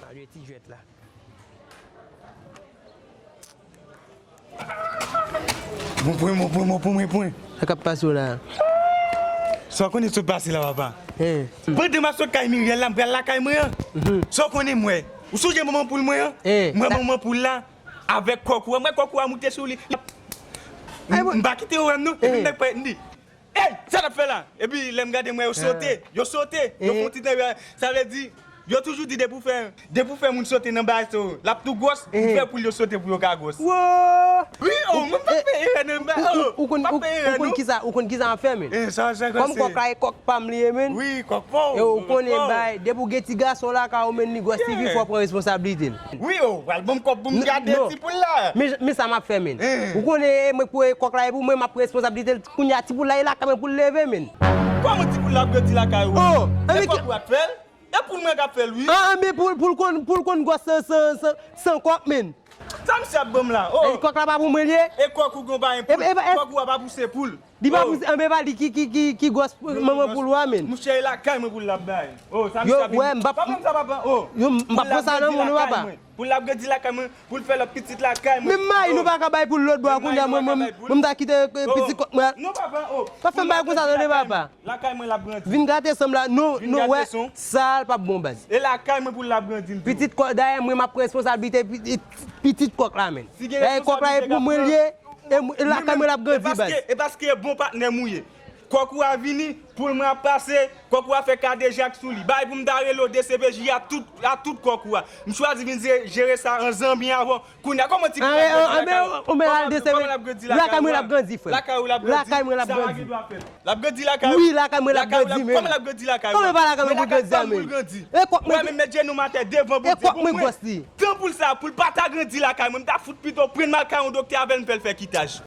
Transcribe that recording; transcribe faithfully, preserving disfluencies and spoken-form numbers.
Gade ti jwèt la. Bon pwen, bon pwen, bon pwen, bon pwen. Sa k ap pase w la? Sa w konnen sot pase la, papa? Pandan m ap sot kay Miryèl la, m pral lakay mwen an. Sa w konnen m wè? Ou sonje manman poul mwen an? M wè manman poul la avèk kòk ou a. M wè kòk ou a moute sou li. M pa kite yo wè m non. Epi m nèk pè, m di, Ey, sa n ap fè la? Epi lè m gade m wè yo sote, yo sote, yo fè yon ti tanbè. Sa vle di, yo toujou di depi w fè, depi w fè moun sote nan bagay sa yo, l ap tou gwòs, m fè poul yo sote pou yo ka gwòs. Wi, oh, mwen pa fè erè nan bagay, oh, ou konn, pa fè erè non. Ou konn kisa, ou konn kisa m ap fè, men? Kòm kòk la e kòk pa m li ye, men. Wi, kòk pa w. E ou konnen bagay, depi w gen ti gason lakay ou, men, li gwòs, li vin, fò w pran responsablite l. Wi, oh, pral ban m kòb pou m gade ti poul la. Men, men sa m ap fè, men. Ou konnen, e mwen k pou e kòk la, e pou mwen, m ap pran responsablite l. Kounye a, ti poul la, e lakay mwen pou l leve, men. Kòman ti poul la ap grandi lakay ou? Oh, e kòk ou a k fè l? E poul mwen k ap fè l, wi. Ah, men poul, poul konn, poul konn gwòs san, san, san, san kòk, men. Sa misye ap ban m la? Oh. E kòk la pa pou mwen li ye? E kòk ou gen pa gen poul? Kòk ou a pa pouse poul? Li pa pouse, anben pa li ki, ki, ki, ki gwòs manman poul ou a, men. Mouche, e lakay mwen poul la bay. Oh, sa misye ap vin. Papa m sa, papa. Oh. Yo, m p ap pran sa nan moun, non, papa. Poul la grandi lakay mwen, poul fè lòt pitit lakay mwen. Menm mayi nou pa ka bay poul lòt bò a, kounye a mwen, mwen, mwen m ta kite, eh, pitit kòk mwen. Non, papa, oh. Pa fè m bagay konsa, tande, papa. Lakay mwen l ap grandi. Vin gate san m la, nou, nou wè, sa l p ap bon, baz. E lakay mwen poul la ap grandi l tou. Pitit kòk, dayè, mwen m ap pran responsablite pitit kòk la, men. Dayè, kòk la e pou mwen li ye, e lakay mwen l ap grandi, baz. E paske, e paske e bon patnè m ou ye. Kòk ou a vini, poul mwen ap pase, kòk ou a fè kadejak sou li. Bay pou m ta rele w D C P J a tout, a tout kòk ou a. M chwazi vin je-, jere sa an zanmi avè w. Kounye a, kòman ti poul la grandi lakay ou? Ou mèt al D C P J. Lakay mwen l ap grandi, frè. Lakay ou l ap grandi. Lakay mwen l ap grandi. Sa pa gen dwa fèt. L ap grandi lakay ou? Wi, lakay mwen l ap grandi, men. Kòman l ap grandi lakay ou? Kòman e pa lakay mwen pou l grandi a, men? E kòk mwen. Mwen menm met jenou m atè devan Bondye pou mwen. Tan poul sa, pou l pa ta grandi lakay mwen, m ta fout pito pran l m al kay yon doktè avè l, m fè l fè kitaj.